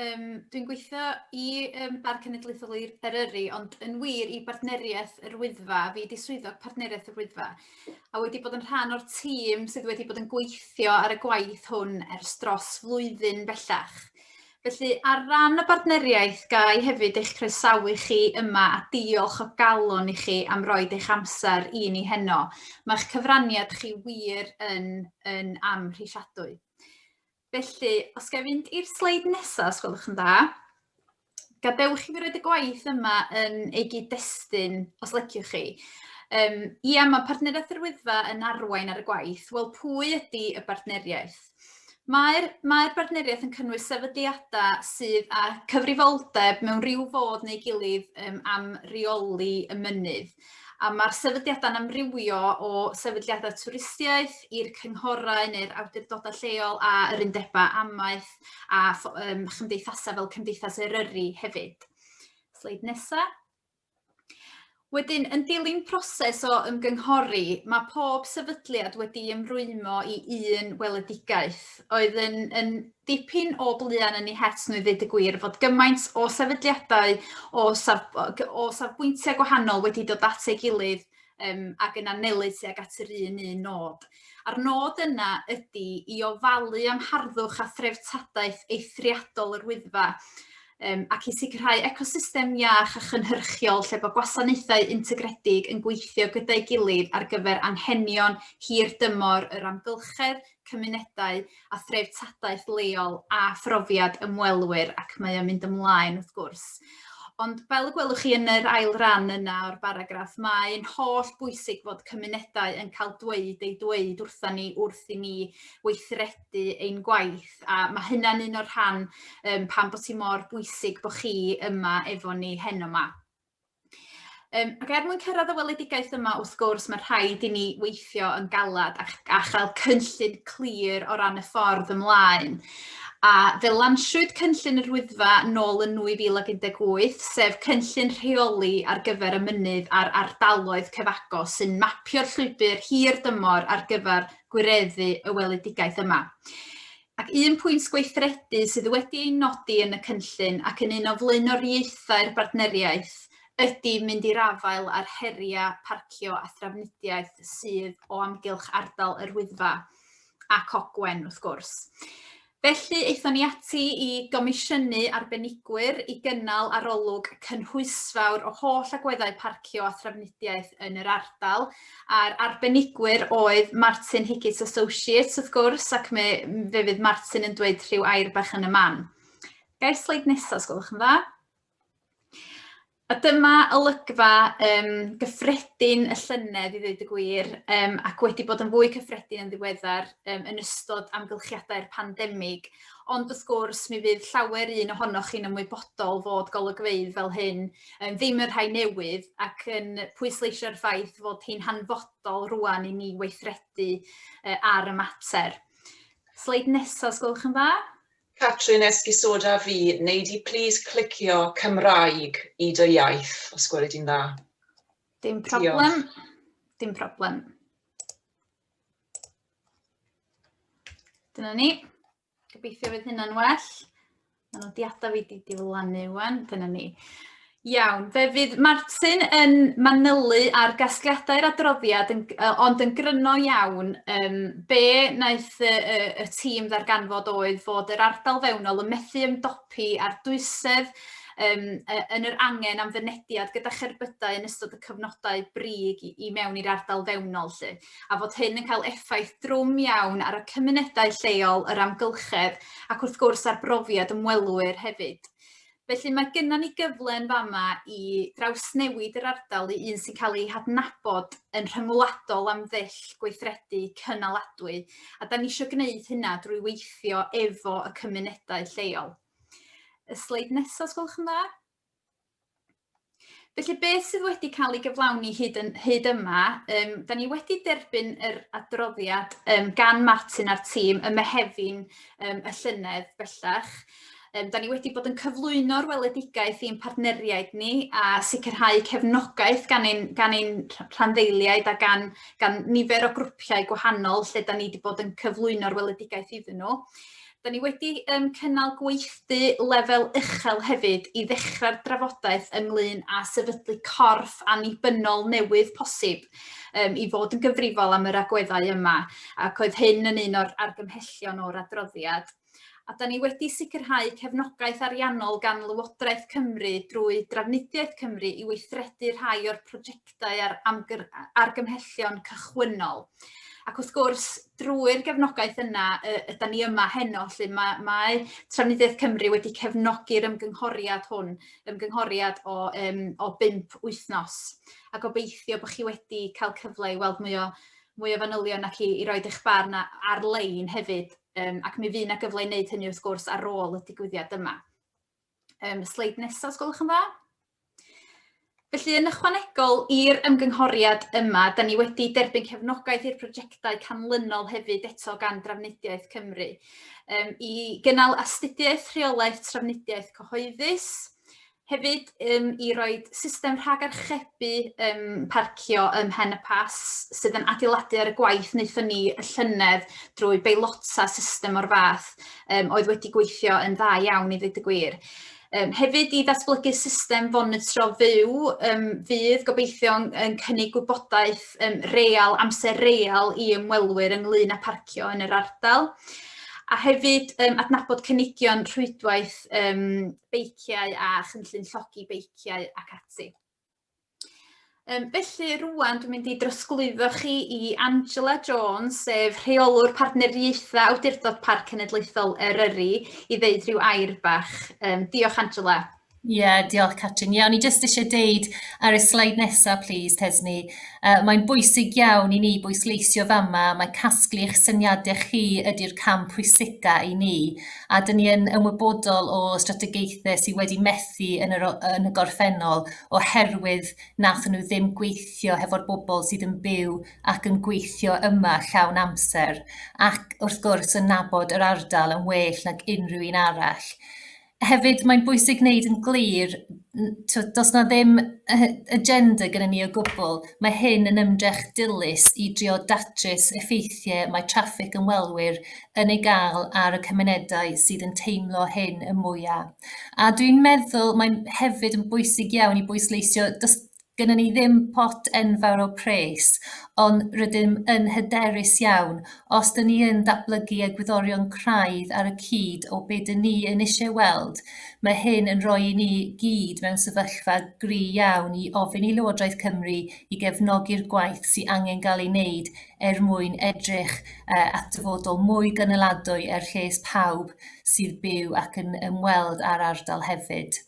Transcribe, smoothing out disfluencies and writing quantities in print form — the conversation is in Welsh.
Um, dwi'n gweithio i um, Barc Cenedlaethol Eryri, ond yn wir i Bartneriaeth yr Wyddfa. Fi di swyddog Partneriaeth yr Wyddfa, a wedi bod yn rhan o'r tîm sydd wedi bod yn gweithio ar y gwaith hwn ers dros flwyddyn bellach. Felly, ar ran y bartneriaeth, ga i hefyd eich croesawu chi yma a diolch o galon i chi am roed eich amser i ni heno. Mae'ch cyfraniad chi wir yn, yn amhrisiadwy. Felly, os ga i fynd i'r sleid nesaf, os gwelwch yn dda. Gadewch i fi roed y gwaith yma yn ei gyd-destun, os leciwch chi. Um, ia, mae Partneriaeth yr Wyddfa yn arwain ar y gwaith. Wel, pwy ydy y bartneriaeth? Mae'r mae bartneriaeth yn cynnwys sefydliadau sydd â cyfrifoldeb mewn rhyw fodd neu gilydd um, am reoli y mynydd. A mae'r sefydliadau'n amrywio o sefydliadau twristiaeth i'r cynghorau neu'r awdurdodau lleol a yr undebau amaeth a um, chymdeithasau fel Cymdeithas Eryri hefyd. Sleid nesaf. Wedyn, yn dilyn proses o ymgynghori, mae pob sefydliad wedi ymrwymo i un weledigaeth oedd yn, yn dipyn o bluan yn eu het nhw i ddweud y gwir, fod gymaint o sefydliadau o, saf, o safbwyntiau gwahanol wedi dod at ei gilydd um, ac yn anelu tuag at yr un un nod. A'r nod yna ydy i ofalu am harddwch a threftadaeth eithriadol yr Wyddfa, um, ac i sicrhau ecosystem iach a chynhyrchiol lle bod gwasanaethau integredig yn gweithio gyda'i gilydd ar gyfer anghenion hir dymor yr amgylchedd, cymunedau a threftadaeth leol a phrofiad ymwelwyr, ac mae o'n mynd ymlaen wrth gwrs. Ond fel y gwelwch chi yn yr ail ran yna o'r baragraff, mae'n holl bwysig fod cymunedau yn cael dweud eu dweud wrtha ni wrth i ni weithredu ein gwaith. A mae hynna'n un o'r rhan um, pam bod hi mor bwysig bod chi yma efo ni heno yma. Um, ac er mwyn cyrraedd y weledigaeth yma, wrth gwrs, mae rhaid i ni weithio yn galad a, a chael cynllun clir o ran y ffordd ymlaen. A fe lansiwyd cynllun yr Wyddfa nôl yn 2018, sef cynllun rheoli ar gyfer y mynydd a'r ardaloedd cyfagos sy'n mapio'r llwybr hir dymor ar gyfer gwireddu y weledigaeth yma. Ac un pwynt gweithredu sydd wedi ei nodi yn y cynllun ac yn un o flaenoriaethau'r bartneriaeth ydy mynd i'r afael â'r heriau parcio a thrafnidiaeth sydd o amgylch ardal yr Wyddfa ac Ogwen wrth gwrs. Felly, aethon ni ati i gomisiynu arbenigwyr i gynnal arolwg cynhwysfawr o holl agweddau parcio a thrafnidiaeth yn yr ardal, a'r arbenigwyr oedd Martin Higgins Associates wrth gwrs, ac me, fe fydd Martin yn dweud rhyw air bach yn y man. Gair sleid nesaf, os gwelwch yn dda. A dyma olygfa um, gyffredin y llynedd, i ddweud y gwir, um, ac wedi bod yn fwy cyffredin yn ddiweddar um, yn ystod amgylchiadau'r pandemig. Ond wrth gwrs, mi fydd llawer un ohonoch chi'n ymwybodol fod golygfeydd fel hyn um, ddim yn rhai newydd ac yn pwysleisio'r ffaith fod hi'n hanfodol rwan i ni weithredu uh, ar y mater. Sleid nesaf, os gwelwch yn dda. Catrin, esgusoda fi, wnei di plîs clicio Cymraeg i dy iaith, os gweli di'n dda. Dim problem. Diolch. Dim problem. Dyna ni. Gobeithio fydd hynna'n well. Mae nodiadau fi di diflannu wan. Dyna ni. Iawn, fe fydd Martin yn manylu ar gasgliadau'r adroddiad, yn, ond yn gryno iawn, um, be wnaeth y, y, y tîm ddarganfod oedd fod yr ardal fewnol yn methu ymdopi â'r dwysedd um, yn yr angen am fynediad gyda cherbydau yn ystod y cyfnodau brig i, i mewn i'r ardal fewnol 'lly, a fod hyn yn cael effaith drwm iawn ar y cymunedau lleol, yr amgylchedd ac wrth gwrs ar brofiad ymwelwyr hefyd. Felly mae gennym ni gyfle yn fama i drawsnewid yr ardal i un sy'n cael ei hadnabod yn rhyngwladol am ddull gweithredu cynaladwy, a da ni eisiau gwneud hynna drwy weithio efo y cymunedau lleol. Y sleid nesaf, os gwelwch yn dda. Felly beth sydd wedi cael ei gyflawni hyd, yn, hyd yma, um, da ni wedi derbyn yr adroddiad um, gan Martin a'r tîm ym Mehefin um, y llynedd bellach. Um, da ni wedi bod yn cyflwyno'r weledigaeth i'n partneriaid ni a sicrhau cefnogaeth gan ein, gan ein rhanddeiliaid a gan, gan nifer o grwpiau gwahanol lle da ni wedi bod yn cyflwyno'r weledigaeth iddyn nhw. Da ni wedi cynnal gweithdy lefel uchel hefyd i ddechrau'r drafodaeth ynglyn â sefydlu corff annibynnol newydd posib i fod yn gyfrifol am yr agweddau yma, ac oedd hyn yn un o'r argymhellion o'r adroddiad. A da ni wedi sicrhau cefnogaeth ariannol gan Lywodraeth Cymru drwy Drafnidiaeth Cymru i weithredu rhai o'r prosiectau a'r argymhellion cychwynnol. Ac wrth gwrs, drwy'r gefnogaeth yna, ydan ni yma heno, 'lly mae Trafnidiaeth Cymru wedi cefnogi'r ymgynghoriad hwn, ymgynghoriad o 5 wythnos. A gobeithio bod chi wedi cael cyfle i weld mwy o fanylion ac i roid eich barn ar-lein hefyd. Ac mi fydd 'na gyfle i wneud hynny wrth gwrs ar ôl y digwyddiad yma. Sleid nesaf, os gwelwch yn dda. Felly, yn ychwanegol i'r ymgynghoriad yma, da ni wedi derbyn cefnogaeth i'r prosiectau canlynol hefyd eto gan Drafnidiaeth Cymru. I gynnal astudiaeth rheolaeth trafnidiaeth cyhoeddus, hefyd i roi system rhag-archebu parcio ym Mhen y Pass sydd yn adeiladu ar y gwaith wnaethon ni y llynedd drwy beilota system o'r fath oedd wedi gweithio yn dda iawn i ddweud y gwir. Hefyd i ddatblygu system fonitro fyw fydd gobeithio yn cynnig gwybodaeth real, amser real i ymwelwyr ynglyn â parcio yn yr ardal. A hefyd adnabod cynigion rhwydwaith beiciau a chynllun llogi beiciau ac ati. Felly rŵan dwi'n mynd i drosglwyddo chi i Angela Jones, sef rheolwr partneriaethau Awdurdod Parc Cenedlaethol Eryri, i ddeud rhyw air bach. Diolch Angela. Ie, yeah, diolch Catrin. Ie, yeah, o'n i jyst eisiau deud ar y sleid nesaf, please, Tesni. Mae'n bwysig iawn i ni bwysleisio fama, mae casglu eich syniadau chi ydy'r cam pwysica i ni, a dyn ni yn ymwybodol o strategaethau sydd wedi methu yn y gorffennol oherwydd nathon nhw ddim gweithio hefo'r bobl sydd yn byw ac yn gweithio yma llawn amser, ac wrth gwrs yn nabod yr ardal yn well nag unrhyw un arall. Hefyd, mae'n bwysig gwneud yn glir, does 'na ddim agenda gyda ni o gwbl. Mae hyn yn ymdrech dilys i drio datrys effeithiau mae traffig ymwelwyr yn ei gael ar y cymunedau sydd yn teimlo hyn y mwyaf. A dwi'n meddwl mae'n hefyd yn bwysig iawn i bwysleisio, does gynnon ni ddim pot enfawr o pres, ond rydym yn hyderus iawn os dyn ni yn datblygu egwyddorion craidd ar y cyd o be dyn ni yn eisiau weld, mae hyn yn rhoi i ni gyd mewn sefyllfa gry iawn i ofyn i Lywodraeth Cymru i gefnogi'r gwaith sydd angen gael ei wneud er mwyn edrych at dyfodol mwy gynaladwy er lles pawb sydd byw ac yn ymweld â'r ardal hefyd.